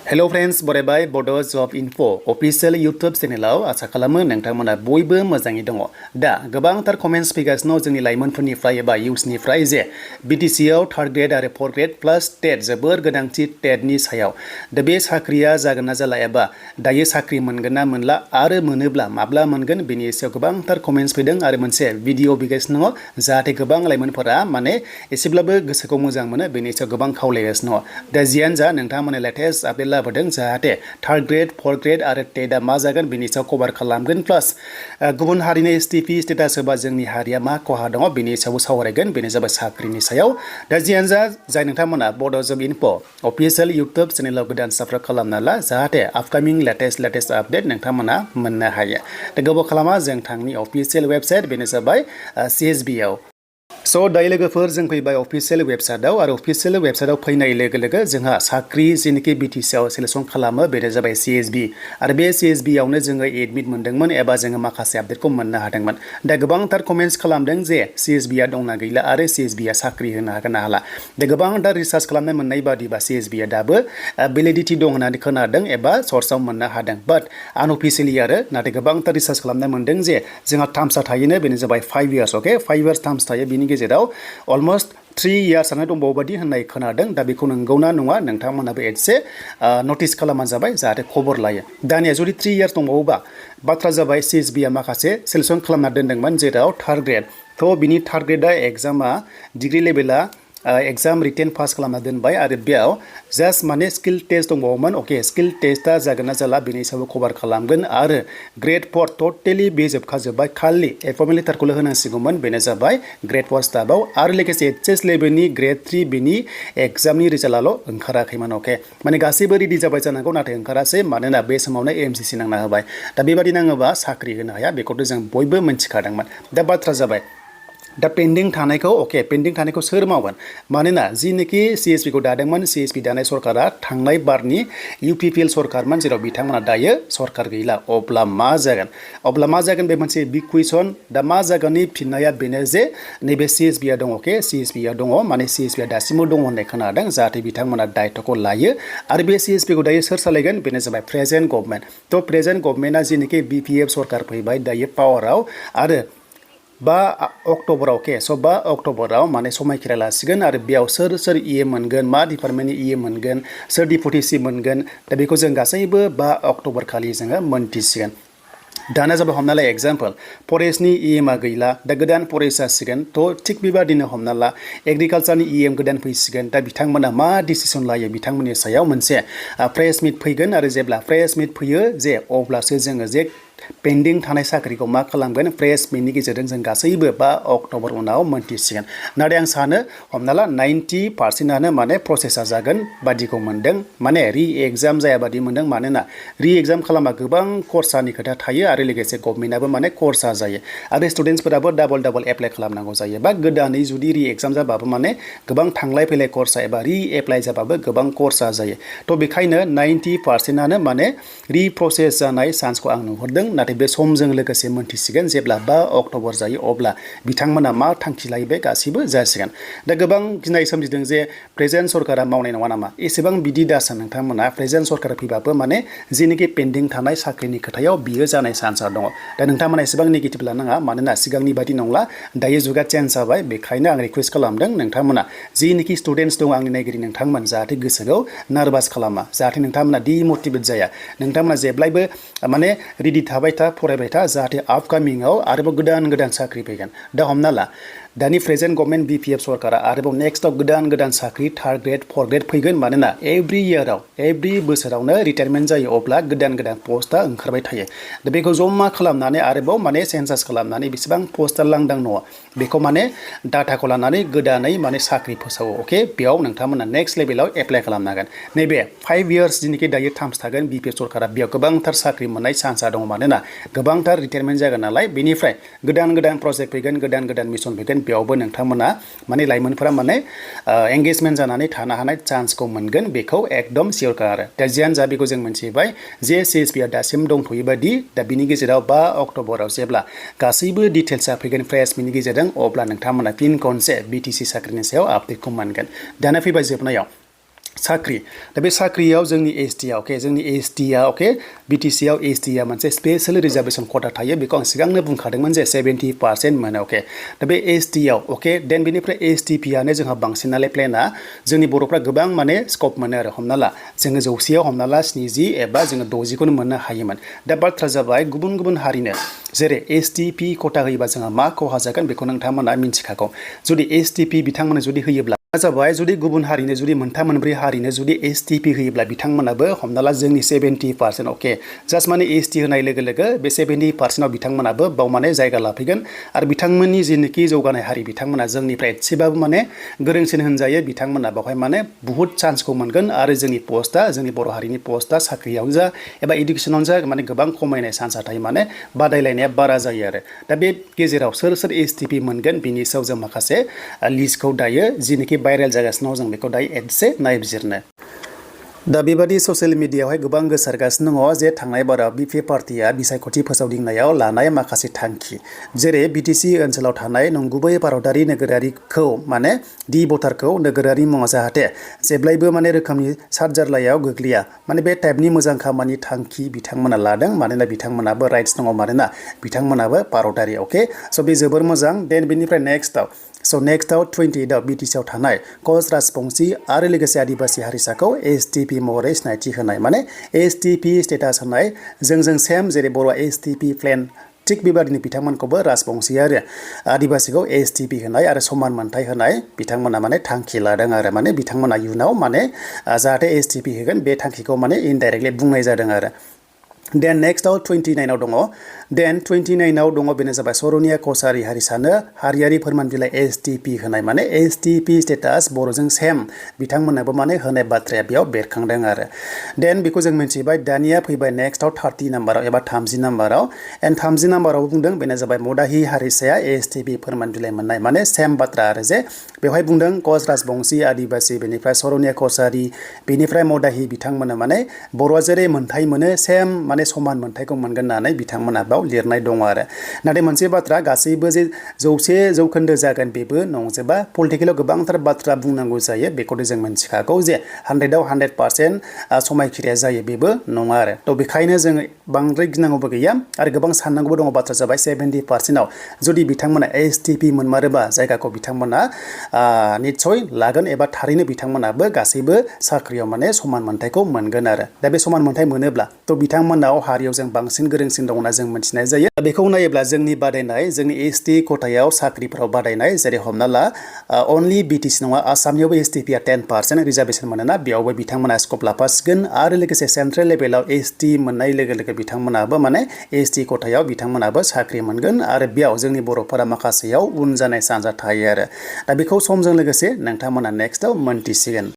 Hello friends, बरायबाय Bodo Job Info official YouTube चेनेलाव आसा खालामो नोंथांमोना बयबो मोजाङै दङ। दा गोबांथार कमेन्ट्स फैगासिनो जोंनि लाइमोनफोरनिफ्राय एबा इउथ्सनिफ्राय जे BTC आव 3rd ग्रेड आरो 4th ग्रेड प्लस TET जोबोर गोनांथि TET नि सायाव। दा बे साख्रिया जागोन ना जाला एबा दायो साख्रि मोनगोन ना मोनला आरो मोनोब्ला माब्ला मोनगोन बेनि सायाव गोबांथार कमेन्ट्स फैदों आरो मोनसे भिडिअ फैगासिनो दङ जाहाथे गोबां लाइमोनफोरा माने एसेब्लाबो गोसोखौ मोजां मोनो बेनि सायाव गोबां खावलायगासिनो दङ। दा जियानो जा नोंथांमोननि लेटेस्ट आपडेट लाबोदों जाहाथे 3rd ग्रेड 4th ग्रेड आरो TET मा जागोन बेनि सायाव कभार खालामगोन प्लास गुबुन हारिनि STP स्टेटास एबा जोंनि हारिया मा खहा दङ बेनि सायाव सावरायगोन बेनो जाबाय साख्रिनि सायाव। दा जियानो जा जाय नोंथांमोना बड' जब इनफो अफिशियेल इउटुब चेनेलाव गोदान साबस्क्राइब खालामना ला जाहाथे आपकामिं लेटेस्ट आपडेट नोंथांमोना मोननो हायो। दा गोबाव खालामा जों थांनि अफिशियेल वेबसाइट बेनो जाबाय CSB आव। सो दायो लोगोफोर जों फैबाय अफिशियेल वेबसाइटआव आरो अफिशियेल वेबसाइटआव फैनाय लोगो लोगो जोंहा साख्रि जेनिखि BTC आव सिलेक्शन खालामो बेनो जाबाय CSB आरो बे CSB आवनो जोङो एडमिट मोनदोंमोन एबा जोङो माखासे आपडेटखौ मोननो हादोंमोन। दा गोबांथार कमेन्ट्स खालामदों जे CSB आ दंना गैला आरो CSB आ साख्रि होनो हागोन ना हाला। दा गोबांथार रिसार्च खालामनाय मोननाय बादिबा CSB आ दाबो भेलिडिटि दं होननानै खोनादों एबा सर्सआव मोननो हादों बाट आनअफिशियेलि आरो नाथाय गोबांथार रिसार्च खालामनाय मोनदों जे जोंहा टार्म्सआ थायोनो बेनो जाबाय 5 इयार्स अके 5 इयार्स टार्म्स थायो बेनि गेजेराव अलमोस्ट 3 इयार्सआनो दंबावो बादि होननाय खोनादों। दा बेखौ नंगौना नङा नोंथांमोनाबो एसे नटिस खालामबानो जाबाय जाहाथे खबर लायो। दानिया जुदि 3 इयार्स दंबावोबा बाथ्रा जाबाय CSB आ माखासे सिलेक्शन खालामना दोनदोंमोन जेराव 3rd ग्रेड थ' बिनि 3rd ग्रेडआ एग्जामा डिग्री लेभेला एग्जाम रिटेन पास खालामना दोनबाय आरो बेयाव जास्ट माने स्किल टेस्ट दंबावोमोन अके स्किल टेस्टआ जागोन ना जाला बेनि सायाव कभार खालामगोन आरो Gr-4 टटेलि बे जोबखाजोब्बाय खालि एपइन्टमेन्ट लेटारखौल' होनांसिगौमोन बेनो जाबाय Gr-4 स्टाफआव आरो लोगोसे HS लेभेलनि Gr-3 बेनि एग्जामनि रिजाल्टआल' ओंखाराखैमोन अके माने गासैबो रेडि जाबाय जानांगौ नाथाय ओंखारासै मानोना बे समावनो MCC नांना होबाय। दा बेबादि नाङोबा साख्रि होनो हाया बेखौथ' जों बयबो मिन्थिखादोंमोन। दा बाथ्रा जाबाय दा पेन्डिं थानायखौ अके पेन्डिं थानायखौ सोर मावगोन मानोना जिनोखि CSB खौ दादोंमोन CSB दानाय सरकारा थांनाय बारनि UPPL सरकारमोन जेराव बिथांमोना दायो सरकार गैला अब्ला मा जागोन बे मोनसे बिग कुइसन। दा मा जागोननि फिननाया बेनो जे नैबे CSB आ दङ अके CSB आ दङ माने CSB आ दासिमबो दङ होननाय खोनादों जाहाथे बिथांमोना दायित्वखौ लायो आरो बे CSB खौ दायो सोर सालायगोन बेनो जाबाय प्रेजेन्ट गभर्नमेन्ट। थ' प्रेजेन्ट गभर्नमेन्टआ जिनोखि BPF सरकार फैबाय दायो पावाराव आरो 5 अक्ट'बराव के स' 5 अक्ट'बराव माने समायखिरा लासिगोन आरो बेयाव सोर EM मोनगोन मा डिपार्टमेन्टनि EM मोनगोन सोर डिपुटिसि मोनगोन दा बेखौ जों गासैबो 5 अक्ट'बर खालि जोङो मोनथिसिगोन। दाना जाबाय हमना ला एग्जाम्पल फरेस्टनि EM आ गैला दा गोदान फरेस्ट जासिगोन थ' थिग बेबादिनो हमना ला एग्रिकालचारनि EM गोदान फैसिगोन दा बिथांमोना मा डिसिसन लायो बिथांमोननि सायाव मोनसे प्रेस मिट फैगोन आरो जेब्ला प्रेस मिट फैयो जे अब्लासो जोङो जे पेन्डिं थानाय साख्रिखौ मा खालामगोन प्रेस मिटनि गेजेरजों जों गासैबो 5 अक्ट'बर उनाव मोनथिसिगोन। नाथाय आं सानो हमना ला 90% माने प्रसेसा जागोन बादिखौ मोनदों माने रि एग्जाम जाया बादि मोनदों मानोना रि एग्जाम खालामबा गोबां खरसानि खोथा थायो आरो लोगोसे गभर्नमेन्टआबो माने खरसा जायो आरो स्टुडेन्टसफोराबो डाबल एप्लाइ खालामनांगौ जायो बा गोदानै जुदि रि एग्जाम जाबाबो माने गोबां थांलाय फैलाय खरसा एबा रि एप्लाइ जाबाबो गोबां खरसा जायो। थ' बेखायनो 90% माने रि प्रसेस जानाय चान्सखौ आं नुहुरदों नाथाय बे समजों लोगोसे मोनथिसिगोन जेब्ला 5 अक्ट'बर जायो अब्ला बिथांमोना मा थांखि लायो बे गासिबो जासिगोन। दा गोबां गिनाय सोमजिदों जे प्रेजेन्ट सरकारा मावनाय नङा नामा एसेबां बिदि दासान नोंथांमोना प्रेजेन्ट सरकार फैबाबो माने जेनोखि पेन्डिं थानाय साख्रिनि खोथायाव बियो जानाय चान्सआ दङ। दा नोंथांमोना एसेबां नेगेटिभ लानाङा मानोना सिगांनि बादि नंला दायो जुगा चेन्ज जाबाय बेखायनो आं रिकुवेस्ट खालामदों नोंथांमोना जिनोखि स्टुडेन्टस दं आंनि नायगिरि नोंथांमोन जाहाथे गोसोखौ नार्भास खालामा जाहाथे नोंथांमोना डिमटिभेट जाया नोंथांमोना जेब्लायबो माने रेडि थाबाय था फरायबाय था जाहाथे आपकामिंआव आरोबाव गोदान साख्रि फैगोन। दा हमना ला दानि प्रेजेन्ट गभर्नमेन्ट BPF सरकारा आरोबाव नेक्स्टआव गोदान साख्रि 3rd ग्रेड 4th ग्रेड फैगोन मानोना एभ्रि बोसोरावनो रिटायारमेन्ट जायो अब्ला गोदान पस्टआ ओंखारबाय थायो। दा बेखौ जमा खालामनानै आरोबाव माने सेन्सास खालामनानै बेसेबां पस्टआ लांदां दङ बेखौ माने डाटाखौ लानानै गोदानै माने साख्रि फोसावो अके बेयाव नोंथांमोना नेक्स्ट लेभेलाव एप्लाइ खालामनो हागोन। नैबे 5 इयार्स जिनोखि दायो टार्म्स थागोन BPF सरकारा बेयाव गोबांथार साख्रि मोननाय चान्सआ दङ मानोना गोबांथार रिटायारमेन्ट जागोन नालाय बेनिफ्राय गोदान प्रजेक्ट फैगोन गोदान मिशन फैगोन बेयावबो नोंथांमोना माने लाइमोनफोरा माने एंगेजमेन्ट जानानै थानो हानाय चान्सखौ मोनगोन बेखौ एकदम सियरखा आरो दा जियानो जा बेखौ जों मिथिबाय जे CSB आ दासिम दंथ'यो बादि दा बिनि गेजेराव 5 अक्ट'बराव जेब्ला गासैबो डिटेल्सआ फैगोन प्रेस मिटनि गेजेरजों अब्ला नोंथांमोना फिन खनसे BTC साख्रिनि सायाव आपडेटखौ मोनगोन। दाना फैबाय जोबनायाव साख्रि दा बे साख्रियाव जोंनि एसटी अके जोंनि एसटीआ अके बीटीसी आव एसटीआ मोनसे स्पेशल रिजार्वेशन कोटा थायो बेखौ आं सिगांनो बुंखादोंमोन जे 70% मोनो अके दा बे एसटीआव अके देन बेनिफ्राय एसटीपीआनो जोंहा बांसिन नालाय प्लेना जोंनि बर'फ्रा गोबां माने स्कप मोनो आरो हमना ला जोङो 100आव हमना ला 70 एबा जोङो 60खौनो मोननो हायोमोन दा बाथ्रा जाबाय गुबुन गुबुन हारिनो जेरै एसटीपी कोटा होयोबा जोंहा मा खहा जागोन बेखौ नोंथांमोना मिन्थिखागौ जुदि एसटीपी बिथांमोना जुदि होयोब्ला जाबाय जुदि गुबुन हारिनो जुदि मोनथाम मोनब्रै हारिनो जुदि एसटीपी होयोब्ला बिथांमोनाबो हमना ला जोंनि 70% अके जास्ट माने एसटी होनाय लोगो लोगो बे 70%आव बिथांमोनाबो बाव माने जायगा लाफैगोन आरो बिथांमोननि जेनोखि जौगानाय हारि बिथांमोना जोंनिफ्राय एसेबाबो माने गोरोंसिन होनजायो बिथांमोना बावहाय माने बुहुत चान्सखौ मोनगोन आरो जोंनि पस्टआ जोंनि बर' हारिनि पस्टआ साख्रियावनो जा एबा इडुकेसनावनो जा माने गोबां खमायनाय चान्सआ थायो माने बादायलायनाया बारा जायो आरो दा बे गेजेराव सोर सोर एसटीपी मोनगोन बिनि सायाव जों माखासे लिस्टखौ दायो जेनोखि भाइरेल जागासिनो जों बेखौ दायो एसे नायबिजिरनो दा बेबादि ससियेल मिडियायावहाय गोबां गोसारगासिनो दङ जे थांनाय बाराव बिपि पार्टिया बिसायख'थि फोसावदिंनायाव लानाय माखासे थांखि जेरै बीटीसी ओनसोलाव थानाय नंगुबै भारतारि नोगोरारिखौ माने दि भटारखौ नोगोरारि मुङा जाहाथे जेब्लायबो माने रोखोमनि सातजारलायाव गोग्लैया माने बे टाइपनि मोजां खामानि थांखि बिथांमोना लादों मानोना बिथांमोनाबो राइट्स दङ मानोना बिथांमोनाबो भारतारि अके स' बे जोबोर मोजां देन बेनिफ्राय नेक्स्टआव 28आव बीटीसीआव थानाय कच राजबंशी आरो लोगोसे आदिबासी हारिसाखौ एसटीपी महरै सिनायथि होनाय माने एसटीपी स्टेटास होनाय जोंजों सेम जेरै बर'आ एसटीपी प्लेन थिग बेबादिनो बिथांमोनखौबो राजबंशी आरो आदिबासीखौ एसटीपी होनाय आरो समान मोनथाय होनाय बिथांमोना माने थांखि लादों आरो माने बिथांमोना इयुनाव माने जाहाथे एसटीपी होगोन बे थांखिखौ माने इनडाइरेक्टलि बुंनाय जादों आरो देन नेक्स्टआव 29आव दङ देन 29आव दङ बेनो जाबाय सरनिया कसारि हारिसानो हारियारि फोरमान बिलाइ एसटीपी होनाय माने एसटीपी स्टेटास बर'जों सेम बिथांमोनाबो माने होनाय बाथ्राया बेयाव बेरखांदों आरो देन बेखौ जों मिथिबाय दानिया फैबाय नेक्स्टआव 30 नाम्बाराव एबा 30 नाम्बाराव एन्ड 30 नाम्बाराव बुंदों बेनो जाबाय मदाहि हारिसाया एसटीपी फोरमान बिलाइ मोननाय माने सेम बाथ्रा आरो जे बेवहाय बुंदों कच राजबंशी आदिबासी बेनिफ्राय सरनिया कसारि बेनिफ्राय मदाहि बिथांमोना माने बर'आ जेरै मोनथाय मोनो सेम माने समान मोनथायखौ मोनगोन होननानै बिथांमोना बाव लिरनाय दङ आरो नाथाय मोनसे बाथ्रा गासैबो जे 100% जागोन बेबो नंजोबा पलिटिकेलाव गोबांथार बाथ्रा बुंनांगौ जायो बेखौनो जों मिथिखागौ जे 100आव 100% समायखिराया जायो बेबो नङा आरो थ' बेखायनो जोङो बांद्राय गिनांगौबो गैया आरो गोबां साननांगौबो दङ बाथ्रा जाबाय 70%आव जुदि बिथांमोना एसटीपी मोनमारोबा जायगाखौ बिथांमोना निस्सय लागोन एबा थारैनो बिथांमोनाबो गासैबो साख्रियाव माने समान मोनथायखौ मोनगोन आरो दा बे समान मोनथाय मोनोब्ला थ' बिथांमोनाव हारियाव जों बांसिन गोरोंसिन दं होनना जों मिथिनाय जायो बेखौ नायोब्ला जोंनि बादायनाय जोंनि एसटी खथायाव साख्रिफोराव बादायनाय जेरै हमना ला अनलि बीटीसी नङा आसामनियावबो एसटीपीआ 10% रिजार्वेशन मोनोना बेयावबो बिथांमोना स्कप लाफासिगोन आरो लोगोसे सेन्ट्रेल लेभेलाव एसटी मोननाय लोगो लोगो बिथांमोनाबो माने एसटी खथायाव बिथांमोनाबो साख्रि मोनगोन आरो बेयाव जोंनि बर'फोरा माखासेयाव उन जानाय चान्सआ थायो आरो दा बेखौ समजों लोगोसे नोंथांमोना नेक्स्टआव मोनथिसिगोन